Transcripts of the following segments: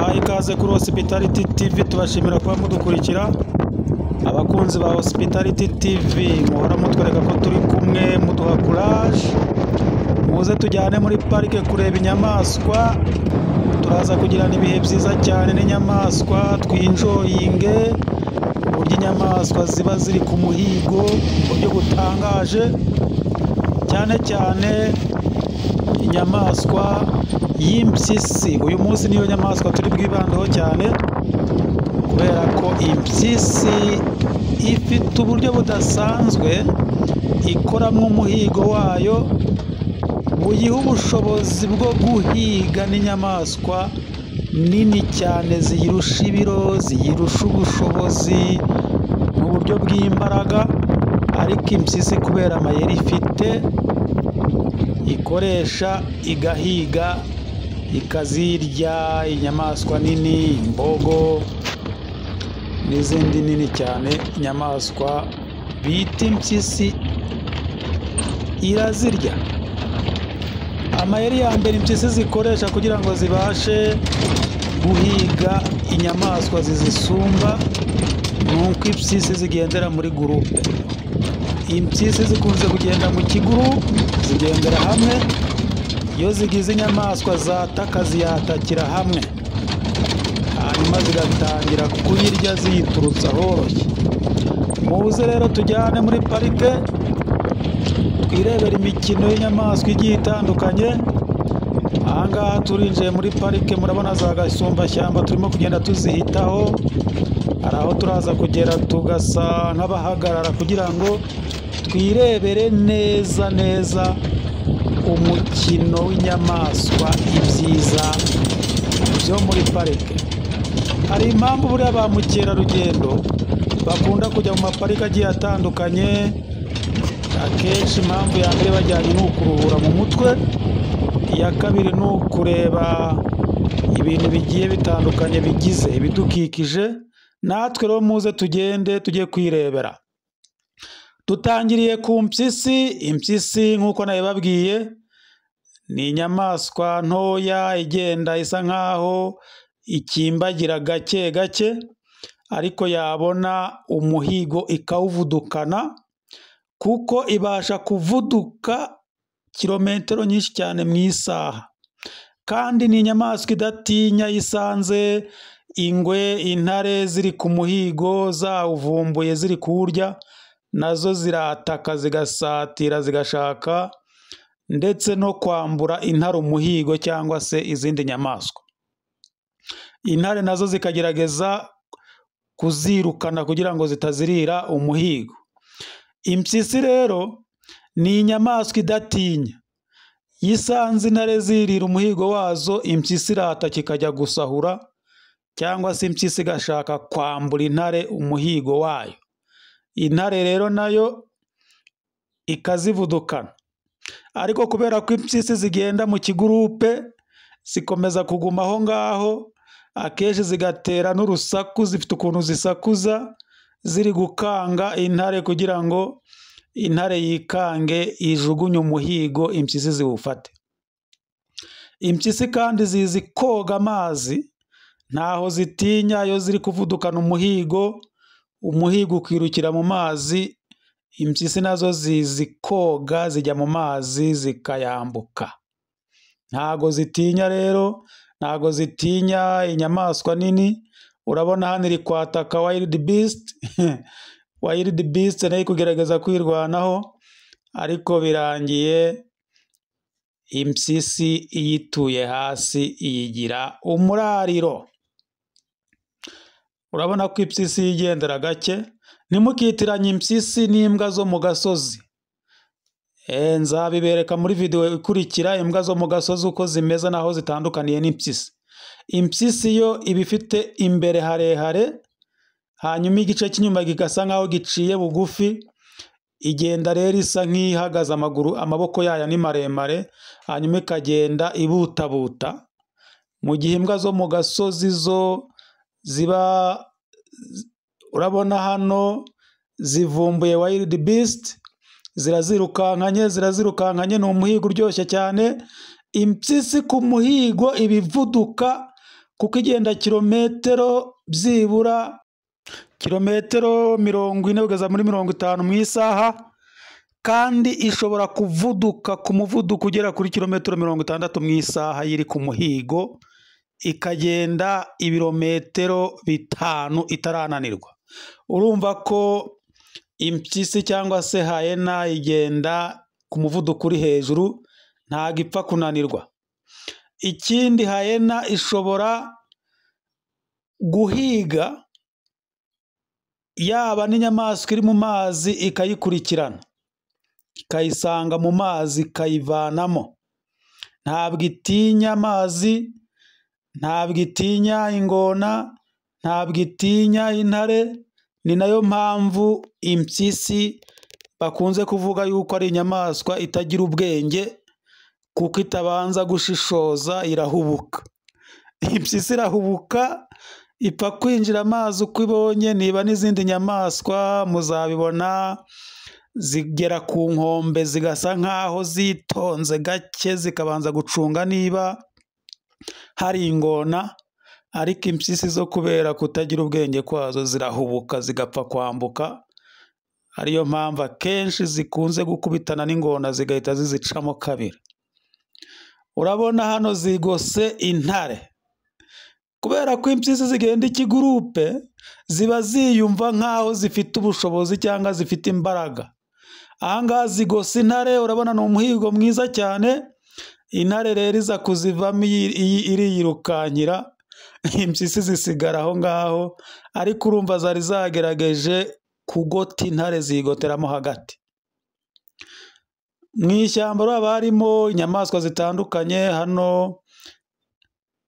Tubahaye ikaze kuri Hospitality TV, tubashimira kuba mudukurikira. Abakunzi ba Hospitality TV muhora mutwereka ko turi kumwe, muduha courage. Muze tujyane muri parike kureba inyamaswa, turaza kugirana ibihe byiza cyane n'inyamaswa, twinjoyinge uburyo inyamaswa ziba ziri ku muhigo mu buryo butangaje, cyane cyane inyamaswa y'impyisi. Uyu munsi niyo nyamaswa turi bwibandeho cyane, kubera ko impyisi ifite uburyo budasanzwe ikoramo umuhigo wayo, buyiha ubushobozi bwo guhiga n'inyamaswa nini cyane ziyirusha ibiro, ziyirusha ubushobozi mu buryo bw'imbaraga, ariko impyisi kubera amayeri ifite ikoresha igahiga, ikazirya inyamaswa nini, imbogo n'izindi nini cyane. Inyamaswa bita impyisi irazirya. Amayeri ya mbere impyisi zikoresha kugira ngo zibashe guhiga inyamaswa zizisumba ni uko impyisi zigendera muri gurupe. Impyisi zikunze kugenda mu kiguru, zigendera hamwe. Iyo zigize inyamaswa zataka ziyatakira hamwe, hanyuma zigatangira kuyirya ziyiturutsa ahoroshye. Muze rero tujyane muri parike twirebera imikino y'inyamaswa igiye itandukanye. Ahangaha turinjiye muri parike, murabona za gasumbashyamba turimo kugenda tuzihitaho. Hari aho turaza kugera tugasa nk'abahagarara kugira ngo twirebere neza neza umukino w'inyamaswa, ibyiza byo muri parike. Hari impamvu buriya ba mukerarugendo bakunda kujya mu maparike agiye atandukanye. Akenshi impamvu ya mbere bajyanye ni ukuruhura mu mutwe, iya kabiri ni ukureba ibintu bigiye bitandukanye bigize ibidukikije. Natwe rero muze tugende tujye kwirebera. Dutangiriye ku mpyisi. Impyisi nk'uko nabibabwiye ni inyamaswa ntoya igenda isa nkaho ikimbagira gake gake, ariko yabona umuhigo ikawuvudukana, kuko ibasha kuvuduka kilometero nyinshi cyane mu isaha. Kandi ni inyamaswa idatinya, isanze ingwe, intare ziri ku muhigo zawuvumbuye ziri kuwurya, nazo zirataka zigasatira zigashaka ndetse no kwambura intare umuhigo cyangwa se izindi nyamaswa. Intare nazo zikagerageza kuzirukana kugira ngo zitazirira umuhigo. Impyisi rero ni inyamaswa idatinya. Iyo isanze intare zirira umuhigo wazo, impyisi irataka ikajya gusahura, cyangwa se impyisi igashaka kwambura intare umuhigo wayo. Intare rero nayo ikazivudukana. Ariko kubera ko impyisi zigenda mu kigurupe, zikomeza kuguma aho ngaho, akenshi zigatera n'urusaku, zifite ukuntu zisakuza ziri gukanga intare kugira ngo intare yikange ijugunye umuhigo, impyisi ziwufate. Impyisi kandi zizi koga amazi, ntaho zitinya. Iyo ziri kuvudukana umuhigo, umuhigo ukirukira mu mazi, impyisi nazo zizi koga, zijya mu mazi zikayambuka. Ntago zitinya rero, ntago zitinya inyamaswa nini. Urabona hano iri kwataka wild beast. Wild beast nayo kugerageza kwirwanaho, ariko birangiye impyisi iyituye hasi iyigira umurariro. Urabona ko impyisi yigendera gake. Ntimukitiranye impyisi n'imbwa zo mu gasozi. Nzabibereka muri video ikurikira imbwa zo mu gasozi uko zimeze n'aho zitandukaniye n'impyisi. Impyisi yo iba ifite imbere harehare, hanyuma igice cy'inyuma kigasa nk'aho giciye bugufi. Igenda rero isa nk'ihagaze, amaguru amaboko yayo ni maremare, hanyuma ikagenda ibutabuta. Mu gihe imbwa zo mu gasozi zo ziba, urabona hano zivumbuye wild beast, zirazirukankanye, zirazirukankanye. Ni umuhigo uryoshye cyane. Impyisi ku muhigo ibivuduka kuko igenda kilometero byibura kilometero 40 kugeza muri 50 mu isaha, kandi ishobora kuvuduka ku muvuduko ugera kuri kilometero 60 mu isaha iri ku muhigo, ikagenda ibirometero 5 itarananirwa. Urumva ko impyisi cyangwa se hyena igenda ku muvuduko uri hejuru, ntabwo ipfa kunanirwa. Ikindi, hyena ishobora guhiga yaba n'inyamaswa iri mu mazi ikayikurikirana, ikayisanga mu mazi ikayivanamo. Ntabwo itinya amazi, ntabwo itinya ingona, ntabwo itinya intare. Ni nayo mpamvu impyisi bakunze kuvuga yuko ari inyamaswa itagira ubwenge, kuko itabanza gushishoza, irahubuka. Impyisi irahubuka, ipfa kwinjira amazi uko ibonye. Niba n'izindi nyamaswa muzabibona zigera ku nkombe zigasa nkaho zitonze gake, zikabanza gucunga niba hari ingona, ariko impyisi zo kubera kutagira ubwenge kwazo zirahubuka zigapfa kwambuka. Ariyo mpamvu akenshi zikunze gukubitana n'ingona zigahita zizicamo kabiri. Urabona hano zigose intare. Kubera ko impyisi zigenda ikigurupe, ziba ziyumva nkaho zifite ubushobozi cyangwa zifite imbaraga. Aha ngaha zigose intare, urabona ni umuhigo mwiza cyane. Intare rero iza kuzivamo iriyirukankira, impyisi zisigara aho ngaho, ariko urumva zari zagerageje kugota intare ziyigoteramo hagati. Mu ishyamba haba harimo inyamaswa zitandukanye, hano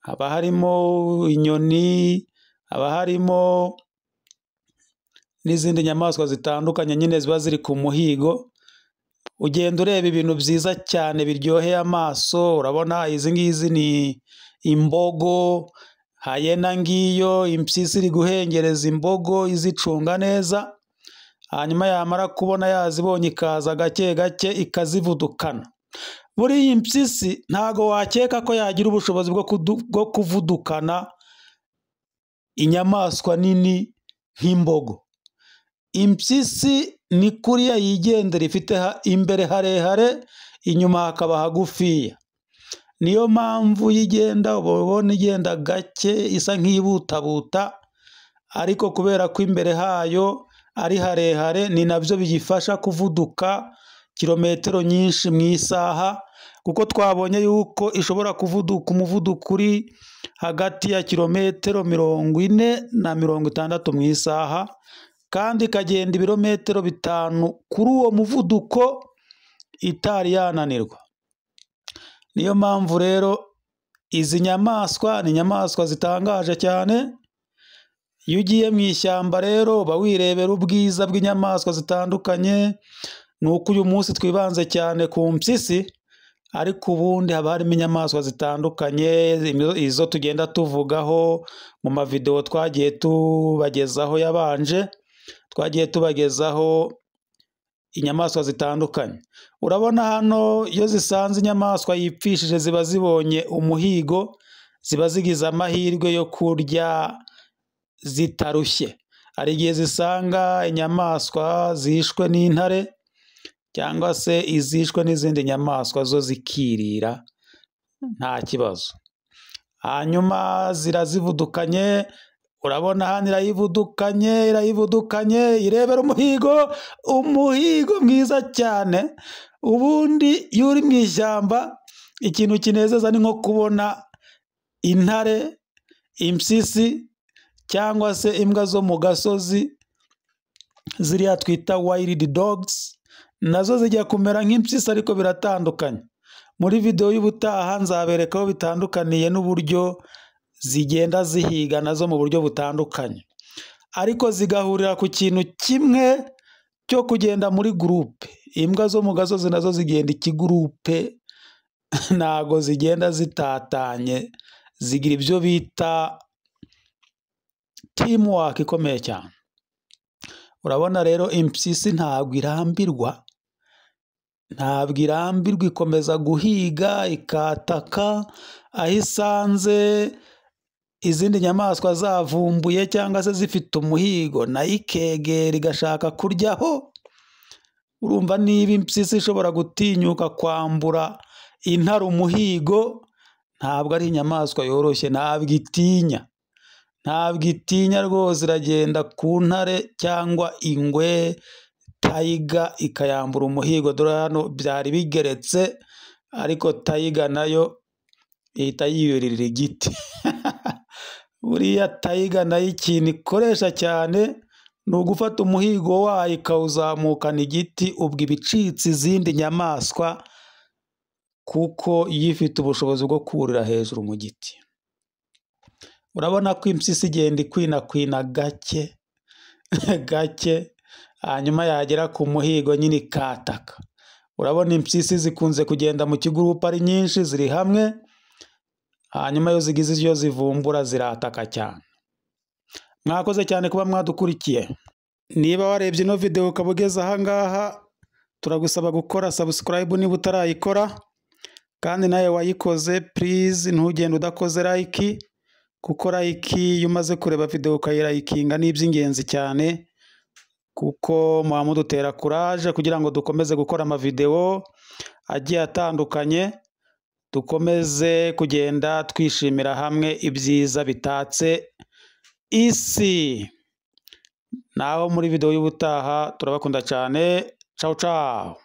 haba harimo inyoni, haba harimo n'izindi nyamaswa zitandukanye nyine ziba ziri ku muhigo. Ugenda ureba ibintu byiza cyane biryoheye amaso. Urabona izi ngizi ni imbogo, hyena ngiyo, impyisi iri guhengereza imbogo izicunga neza, hanyuma yamara kubona yazibonye ikaza gake gake ikazivudukana. Buriya impyisi ntago wakeka ko yagira ubushobozi bwo kuvudukana inyamaswa nini nk'imbogo. Impyisi ni kuriya yigendera, ifite imbere harehare, inyuma hakaba hagufiya. Niyo mpamvu yigenda uba ubona igenda gake isa nk'ibutabuta, ariko kubera ko imbere hayo ari harehare ni nabyo biyifasha kuvuduka kilometero nyinshi mu isaha, kuko twabonye yuko ishobora kuvuduka umuvuduko uri hagati ya kilometero 40 na 60 mu isaha, kandi ikagenda ibirometero 5 kuri uwo muvuduko itari yananirwa. Niyo mpamvu rero izi nyamaswa ni inyamaswa zitangaje cyane. Iyo ugiye mu ishyamba rero uba wirebera ubwiza bw'inyamaswa zitandukanye. Ni uko uyu munsi twibanze cyane ku mpyisi, ariko ubundi haba harimo inyamaswa zitandukanye, izo tugenda tuvugaho mu mavideo twagiye tubagezaho yabanje, twagiye tubagezaho inyamaswa zitandukanye. Urabona hano iyo zisanze inyamaswa yipfishije ziba zibonye umuhigo, ziba zigize amahirwe yo kurya zitarushye. Hari igihe zisanga inyamaswa zishwe n'intare cyangwa se izishwe n'izindi nyamaswa, zo zikirira nta kibazo. Hanyuma zirazivudukanye, urabona hano irayivudukanye, irayivudukanye, irebera umuhigo, umuhigo mwiza cyane. Ubundi iyo uri mu ishyamba ikintu kinezeza ni nko kubona intare, impyisi cyangwa se imbwa zo mu gasozi, ziriya twita wild dogs, nazo zijya kumera nk'impyisi ariko biratandukanye. Muri video y'ubutaha nzabereka aho bitandukaniye n'uburyo zigenda zihiga nazo mu buryo butandukanye, ariko zigahurira ku kintu kimwe cyo kugenda muri groupe. Imbwa zo mu gasozi nazo zigenda ikigurupe, ntago zigenda zitatanye, zigira ibyo bita teamwork ikomeye cyane. Urabona rero impyisi ntabwo irambirwa, ntabwo irambirwa, ikomeza guhiga ikataka aho isanze izindi nyamaswa zavumbuye cyangwa se zifite umuhigo, nayo ikegera igashaka kuryaho. Urumva niba impyisi ishobora gutinyuka kwambura intare umuhigo, ntabwo ari inyamaswa yoroshye, ntabwo itinya, ntabwo itinya rwose. Iragenda ku ntare cyangwa ingwe, tiger, ikayambura umuhigo. Dore hano byari bigeretse, ariko tiger nayo ihita yiyuririra igiti. Buriya tiger nayo ikintu ikoresha cyane ni ugufata umuhigo wayo ikawuzamukana igiti, ubwo iba icitse izindi nyamaswa, kuko yo ifite ubushobozi bwo kurira hejuru mu giti. Urabona ko impyisi igenda ikwinakwina gake gake, hanyuma yagera ku muhigo nyine ikataka. Urabona impyisi zikunze kugenda mu kigurupe ari nyinshi, ziri hamwe, hanyuma iyo zigize ibyo zivumbura zirataka cyane. Mwakoze cyane kuba mwadukurikiye. Niba warebye ino video ukaba ugeze aha ngaha, turagusaba gukora subscribe niba utarayikora, kandi nawe wayikoze please ntugende udakoze like, kuko like iyo umaze kureba video ukayirayikinga ni iby'ingenzi cyane, kuko muba mudutera courage kugira ngo dukomeze gukora amavideo agiye atandukanye, dukomeze kugenda twishimira hamwe ibyiza bitatse isi. Naho muri video y'ubutaha, turabakunda cyane. Ciao ciao.